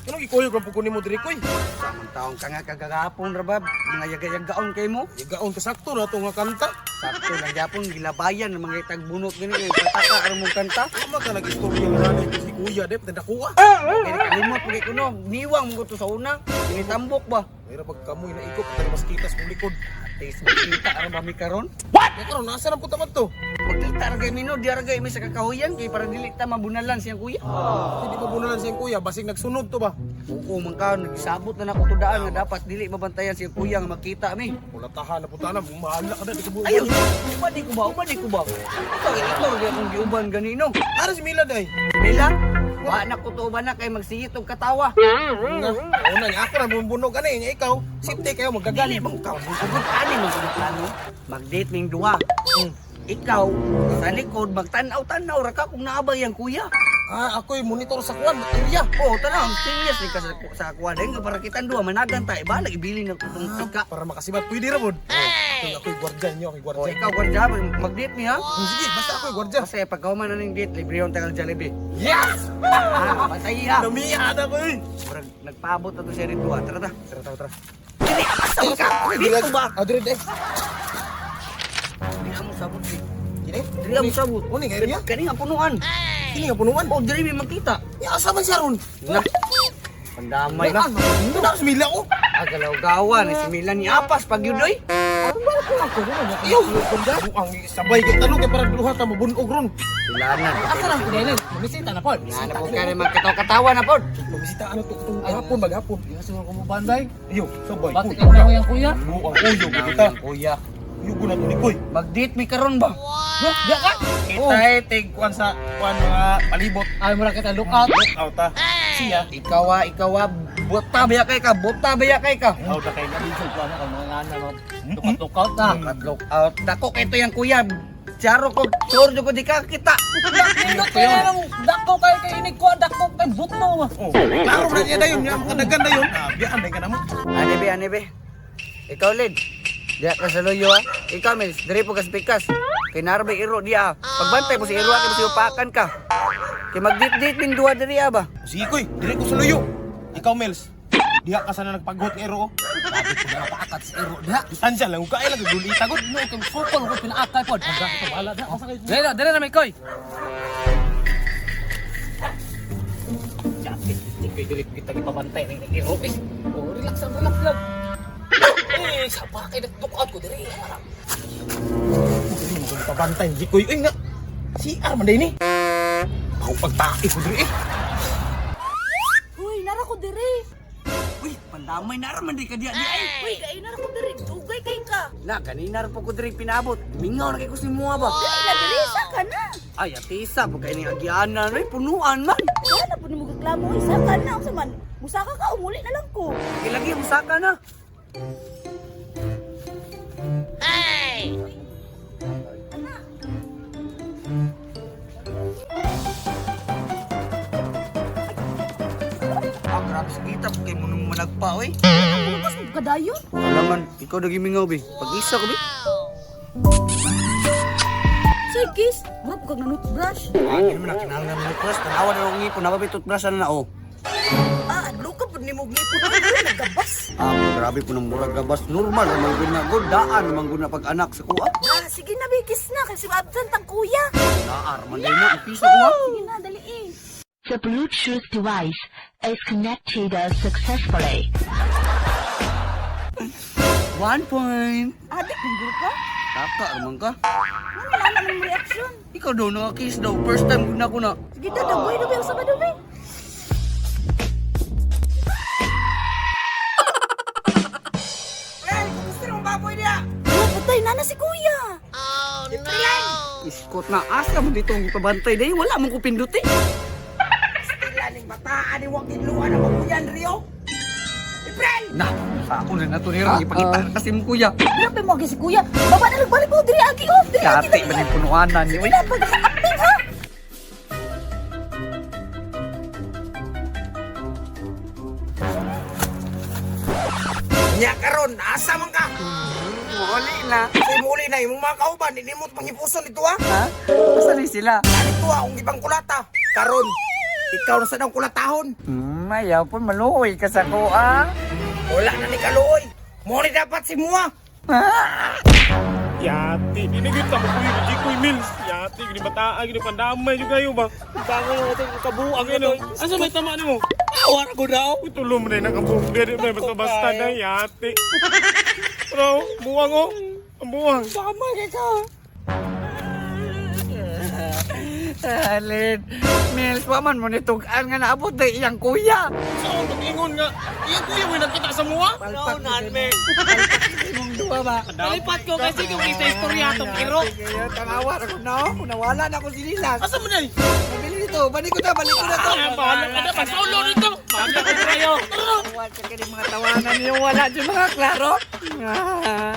Ano gikuyog ang pukunin mo diri koy? Samang taong ka nga kagagapon ra ba? Mga yaga-yagaon kay mo. Igaon ka sakto na to nga kanta. Sakto lang gyapon gilabayan ng mga itagbunot gani kay pataka aron mong kanta. Tama ka nag-istorya nga nanay si kuya dep tanda kuha. Kay nakalimot pag kuno, niwang mo to sa una. Tinitambok ba? Mayra pag kamoy na ikop kay mas kita sa mong likod. Atis makita ra ba mi karon? What? Karon nasa na punta man to? Magkita ra kay mino, di ra kay mi sa kakahuyan kay para dili ta mabunalan siyang kuya. Hindi pa bunalan siyang kuya, basig nagsunod to ba? Oo man ka, nagsabot na nako tudaan nga dapat dili mabantayan siyang kuya nga makita mi. Kulatahan na punta na, mahala ka na, di ka buwan. Ayun, uban di ko ba, uban di ko ba. Ikaw, ikaw ra akong giuban ganino. Ara si Mila day. Mila, wa na ko to uban na kay magsigit og katawa. Una, una niya ako na bumubunog ani niya ikaw. Safety kayo Dili magagali. bang ka, sugod ani man gud plano. Mag-date ming duha. Ikaw sa likod magtan-aw-tanaw ra ka kung naabay ang kuya. Ah, ako'y monitor sa kuan, area. Oh, tanaw, serious ni ka sa kuha dahil nga para kitang duha managan ta iba lagi bilin ng itong tika. Para makasibat pwede ra bod. Oh, ako'y gwardiya niyo, ako'y Oh, gwardiya. ikaw gwardiya, mag-date mi ha. Oh, sige, basta ako'y gwardiya. Kasi pag human na ning date, libre yung tagal Jollibee. Yes! Ah, patay ha. Namiya na ko eh. Murag nagpaabot na to siya rito ha. Tara ta. Tara, tara, tara. Dili asa ka. Dito ba? Ah, dire, dire. Dili mo sabot eh. Kini? Dili mo sabot. Uni nga area? Kani nga punuan. Kini nga punuan. Oh, dili mi makita. Ya, asa man siya ron? Na. Pandamay Na, na. na si Mila ko. Ah, galaw-gawa ni si Milan ni Apas pag yun oy. Iyo, ang sabay kay tanong kay para duha ta mabunog ron. Ilanan. Asa lang ko dili? Mamisita na pod. Nga na po ka rin magkatawa-katawa na po. Mamisita ano to katong hapon maghapon. Di na siguro ko mo banday. Iyo, sabay. Bakit ikaw na yung kuya? Buang uyo kita. Kuya. Iyo na to ni Koy. Mag-date mi karon ba? No, diya ka. Kita eh, tig kuan sa kuan mga palibot. Ay mo ra kita look out. Look out ta. Siya. Ikaw ah, ikaw ah, buta ba kay ka? Buta ba kay ka? Out ta kay Dili ko ano kang mga ngana no. Look out, look out na. At look out. Dako kay to yang kuya. Charo ko, sure ko di ka kita. Nindot kayo nang dako kay kay inig ko dako kay buto. Oh, klaro na niya dayon, niya makadagan dayon. Ah, biyaan day ka namo. Ane be, ane be. Ikaw Lid. Diya ka sa luyo ah. Ikaw Mils, diri po ka sa pikas. Kay narabay iro diya. Pagbantay mo si iro kay mo si upakan ka. Kay mag-date-date min duha diri ah ba. Sige koy, dire ko sa luyo. Ikaw Mels. Diha ka sana nagpaghot ng ero. oh. Grabe ko na paakat sa ero diha. Distansya lang kay lang guli tagod. No, kay sukol ko pinaakay pod. Ang gato bahala diha. Dili na, dili na may koy. Jacket, kay dili kita gipabantay ning ero eh. Oh, relax lang, relax lang. Eh, sa bakay nag-look out ko diri. Dili mo ko pabantay ni Koy. Uy nga. CR man day ni. Ako pagtae ko diri eh. Uy, nara ko diri. Uy, pandamay nara man di ka diya di ay. Uy, kay nara ko diri. Dugay kay ka. Na kanina ra po ko diri pinabot. Mingaw na kay ko si muha ba. Dili na diri saka na. Ay, atisa po kay ning agianan ay punuan man. Wala na po nimo reklamo uy, saka na unsa man. Musaka ka umuli na lang ko. Lagi musaka na. Ah, grabe sa kita kay mo nung managpa oy. Bukas mo kadayon. Wala man, ikaw nagimingaw be. Pag-isa ko be. Say kiss, murag kag nanutbrush. Ah, di naman na kinahanglan mo toothbrush. Tanawa na akong ngipon, napa may toothbrush na na oh. Ah, adlo ka pud nimo ngipon uy, nagabas. Ah, grabe po ng murag gabas. Normal ang gud na gud daan man gud na pag-anak sa kuha. Ah, sige na be, kiss na kasi absent ang kuya. Naar man day na ang piso ko ha. Sige na, dali eh. The Bluetooth device is connected successfully. 1 point. Adik mong guro ka. Kaka man ka. Ano na naman mo reaction? Ikaw daw naka-kiss daw. First time gud na ko na. Sige na, dagoy na be, usa ba daw be? Ren, kumusta nung baboy niya? Oh, patay na na si kuya. Iskot na asa mo dito ang ipabantay day. Wala mong kupindot eh. Na, sa ako na nato ni Ron. Ipakita kasi mo kuya. Grabe mo agi si kuya. Baba na lang balik mo diri agi oh, diri agi. Kati ba yung punuanan ni Sige na, pag-acting ha. Nya karon asa man ka? Muli na. Kay muli na imong mga kauban, hindi mo pangipuson dito ah. Ha? Asa ni sila? Dito ah, akong ibang kulata. Karon, Ikaw na sa daw kulatahon. Ayaw po, maluoy ka sa kuha. Wala na ni kaluoy. Mo ni dapat si Mua. Yati, di na gyud ta mo Jikoy Mills. Yati, gini bataa, gini pandamay jud kayo ba. Bangon mo ito, kabuang Ano? Asa may tama nimo? Awar ko daw. Uy, tulom na yung nakabuong diri may basta-basta na yati. Bro, buwang oh. Ang buwang. Tama ka ka. Alin, Mills, waman mo nitugaan nga naabot na iyang kuya. Saan pag-ingon nga? Iyang kuya mo nakita sa muwa? Naunan, me. Imong duwa ba? Nalipat ko kasi kung isa istorya atong iro. Kaya tanawa na ko na, oh. Nawala na ako si Lilas. Asa man ay? Nabili dito, balik ko na, balik ko na to. Ah, bahala ka na, pag-solo nito. Bahala ko kayo. Wala ka mga tawanan niyo, wala dyan mga klaro. Ah.